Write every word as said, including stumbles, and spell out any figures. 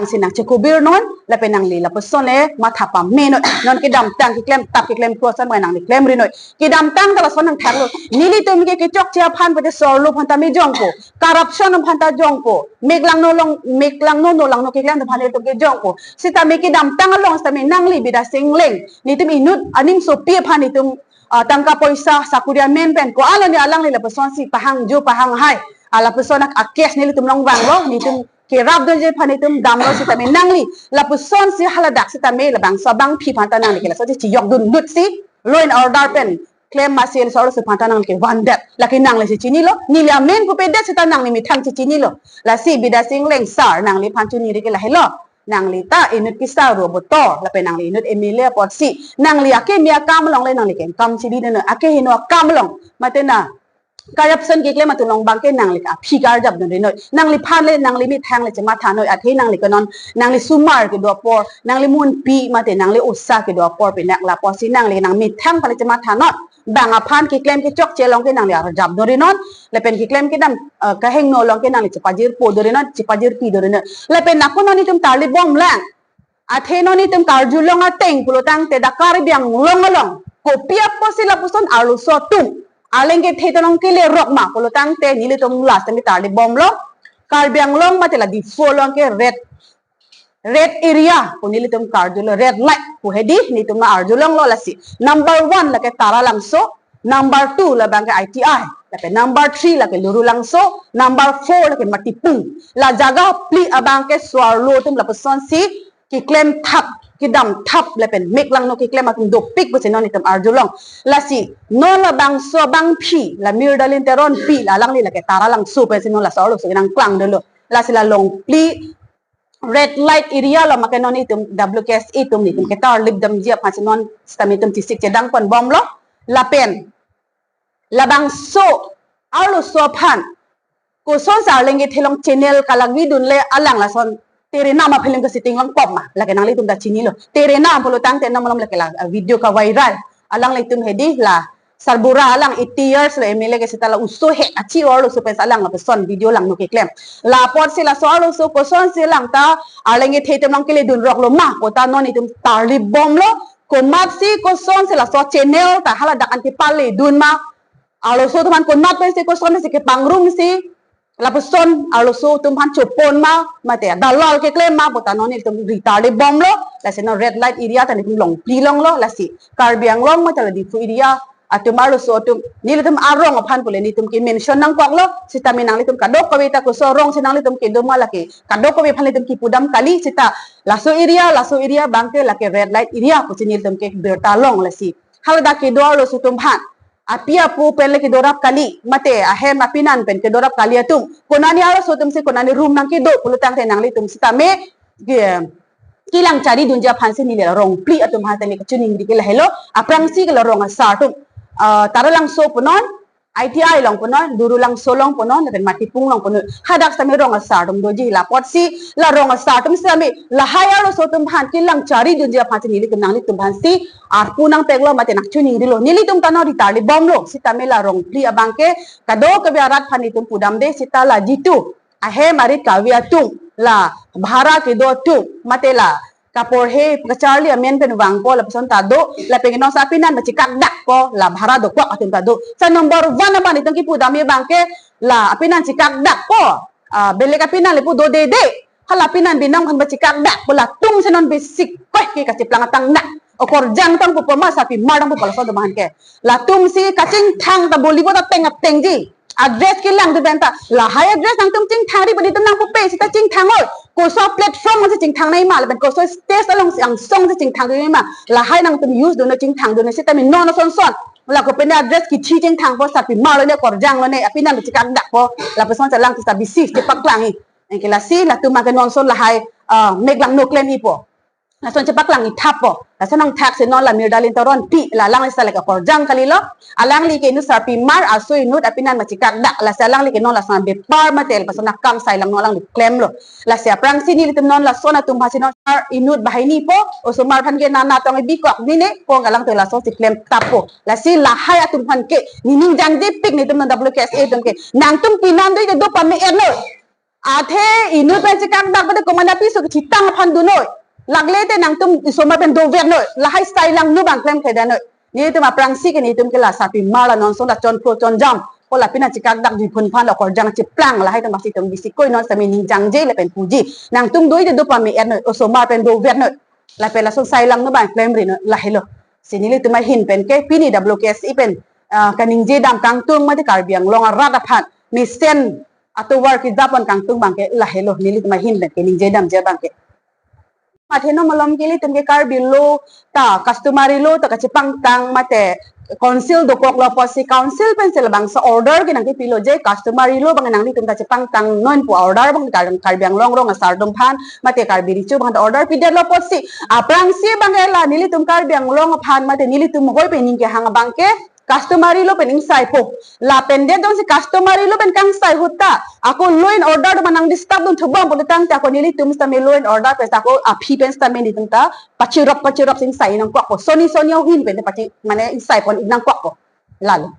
si nangchekobir non, lapen nangli lapuson le matha pame noi. Non kedamtang keklem tap keklem khuasan ba nangli klemri noi. Kedamtang ta lason nangthaklo. Nelitum ke kechokche aphan pute sorlo aphan ta me jongpo. Corruption aphan ta jongpo. Meklangno long, meklangno nolangno keklem aphan nelitum ke jongpo. Sitame kedamtang along sitame nangli Bidya Sing Engleng. Nelitum inut aning sopi aphan nelitum ah, tangka poisa sakuri amen pen ko-an lo ne alangli lapuson si pahangjo pahanghai. Ah, lapuson ak-, a-case nelitum long vanglo, nelitum kerapdunji aphan nelitum damlo sitame nangli lapuson si haladak sitame labangso abangpi aphan ta nangli ke laso si chiyokdun lut si law and order pen klem masi laso arloso aphan ta nangli ke vandet. Lake nangli si chinilo, neli amen pupedet sita nangli methang si chinilo. Lasi Bidya Sing Engleng sir nangliphan choningri ke lahelo. Nangli ta inut kisa ro botor, lapen nangli inut M L A apotsi. Nangli akeme akam along le nangli kengkam chididun noi, akehingno akam along. Mate na corruption keklem atum along abangke nangli aphi karjapdunri noi. Nangliphan le, nangli methang le chematha noi, athe nangli ke non, nangli sumar kedo apor, nangli munpi, mate nangli osa kedo apor, pinak lapuson si nangli nangmethang aphan le chematha noi. Bang aphan keklem kechokche along ke nangli arjapdunri non, lapen keklem kedam, eh, kehingno along ke nangli chepajirpodunri non, chepajirpidunri non. Lapen ako non nelitum tarlip bomlang. Athe non nelitum karjulong ateng pulo tangte dak Karbi Anglong along kopi apotsi lapuson arloso atum arleng kethe atum along kelerok ma pulo tangte nelitum last time tarlip bomlo. Karbi Anglong mate la Diphu along ke red red area pu nelitum karjulo, red light pu hedi nelitum nang-arjulonglo. Lasi number one lake Taralangso, number two labangke I T I, lapen number three lake Lurulangso, number four lake Matipung. La jaga phli abangke so-arlo atum lapuson si keklem thap, kedam thap lapen meklangno keklem atum dopik pusi non nelitum arjulong. Lasi non labangso abangpi la Mir Darlene Teronpi la alangli lake Taralangso pensi non laso arloso nangklangdunlo. Lasi la long phli red light area lo, make non itum W K S A atum nelitum ketarlip damji aphan si non sitame itum chesik chedang ponbomlo. Lapen labangso arloso aphan kosonsi arleng kethe along channel kalagidun le alang lason Tere Nam a-film ke shooting longkok ma, lake nanglitum ta chinilo. Tere Nam pulo tangte non malom lake la, uh, video ka-viral. Alanglitum hedi la Sarbura alang eighty years lo M L A ke sita la oso he achi arloso pensi alang lapuson video langno keklem. La apotsi laso arloso kosonsi alang ta arleng kethe atum along keledunroklo ma pu ta non itum tarlip bomlo. Komatsi kosonsi laso channel ta haladak an kepaledun ma, arloso atum aphan konat pensi kosonsi kepangrumsi lapuson arloso atum aphan chopon ma, mate dalal keklem ma pu ta non nelitum ri tarlip bomlo. Lasi non red light area ta nelitum long phli longlo. Lasi Karbi Anglong mate la Diphu area atum arloso atum nelitum arong aphan pule nelitum ke-mention nangkoklo. Sitame nanglitum kadokave ta koso arongsi nanglitum kedo ma lake kadokave aphan nelitum kipudam kali sita laso area, laso area abangke lake red light area pusi nelitum kebirta long. Lasi haladak kedo arloso atum aphan api apo pen le kedorap kali, mate ahem apinan pen kedorap kali atum, konani arloso atumsi konani room nangkedo pulo tangte nanglitum sitame ke, kelang charidunji aphansi neli la rong phli atum aphan ta neli kachiningri ke lahelo. Aphrangsi ke la rong asar atum, ah, Taralangso punon, I T I along punon, Lurulangso along punon, lapen Matipung along punon. Hadak sitame rong asar atum doji, la apotsi la rong asar atum sitame lahai arloso atum aphan kelang charidunji aphansi nelitum nanglitum aphansi arpu nangteklo mate nangchiningrilo. Nelitum ta non ri tarlip bomlo. Sitame la rong phli abangke kadokave arat aphan itum pudamde, sita la jitu ahem arit kave atum, la bhara kedo atum, mate la kaporhe kacharli amen pen vangpo lapuson ta do, lapen non sa apinan pachekakdakpo, la bhara dokok atum ta do. Sa number one abang itum kipudam abangke la apinan chekakdakpo, ah, belek apinan le pu dodede. Hala apinan binong aphan pachekakdakpo, latumsi non bisi koi ke kachiplang atang dak. Okorjang tangpo pu ma sarpimar tangpo pu laso atum aphan ke. Latumsi kachingthang ta Bollywood ateng atengji. Address kelang tu benta. Lahai address nangtum chingthangri pu nelitum nangpupe sita chingthang oi. Koso platform si chingthang nangji ma, lapen koso stage alongsi angsongsi chingthang nangji ma. Lahai nangtum use dun noi, chingthang dun noi sitame non ason son. La kopine address kithi chingthangpo, sarpimar lo ne, korjang lo ne, apinan chekakdakpo. Lapuson chelang sita bisi chepaklangji. Anke lasi latum abangke non ason lahai, ah, meklangno klemjipo. Lason chepaklangji thappo. Lason nangthaksi non la Mir Darlene Teronpi, la alangli sita lake korjang kalilo. Alangli ke inut sarpimar, aso inut apinan pachekakdak. Lasi alangli ke non lason bepar mate lapuson akam sai langno alangli klemlo. Lasi aphrangsi nelitum non lason atum aphansi non sar inut banghini po, osomar aphan ke nana tong bikok nine, pong alangtum lason si klem tappo. Lasi lahai atum aphan ke, nening jangjepik nelitum non W K S A atum ke. Nangtum pinan do ite do pame-etlo. Athe inut pen chekakdak pute komat apiso kechitang aphan dunnoi. Lagle te nangtum osomar pen dover noi. Lahai sai langno abang klemkledet noi. Nelitum aphrangsi ke nelitum ke la sarpimar la non song la chonpho chonjam. Ko lapen chekakdakji aphan lo korjang cheplang lahai atum basi atum bisi koi non sami ning jangje lapen puji. Nangtum do-ite do pame-et noi. Osomar pen dover noi. Lapen lason sai langno abang klemri noi. Lahelo. Si nelitum ahin pen ke pini W K S E pen, ah, kaningje dam kangtung mate Karbi Anglong arat aphan mesen atovar kejapon kangtung abang ke lahelo nelitum ahin pen ke ningje damji abang ke. Mathe non malom ke ilitum ke Karbi law ta customary law ta kachepangtang mate council dokoklo apotsi council pensi labangso order ke nangkepilo je customary law abang nanglitum ta chepangtang non pu order abang Kar-, Karbi Anglong rong asar atum aphan mate Karbi Recho abang ta order pidetlo apotsi aphrangsi abang ke la nelitum Karbi Anglong aphan mate nelitum hoi pen ning kehang abang ke customary law pen ingsaipo. Lapen det jongsi customary law pen kangsai ahut ta ako law and order do manang disturb dun thubang pulotangte ako nelitum sitame law and order pen ako aphi pen sitame nelitum ta pachirop pachirop si ingsai nangkokpo. Soni soni ahin pen pachi mane ingsaipon nangkokpo. Lalo.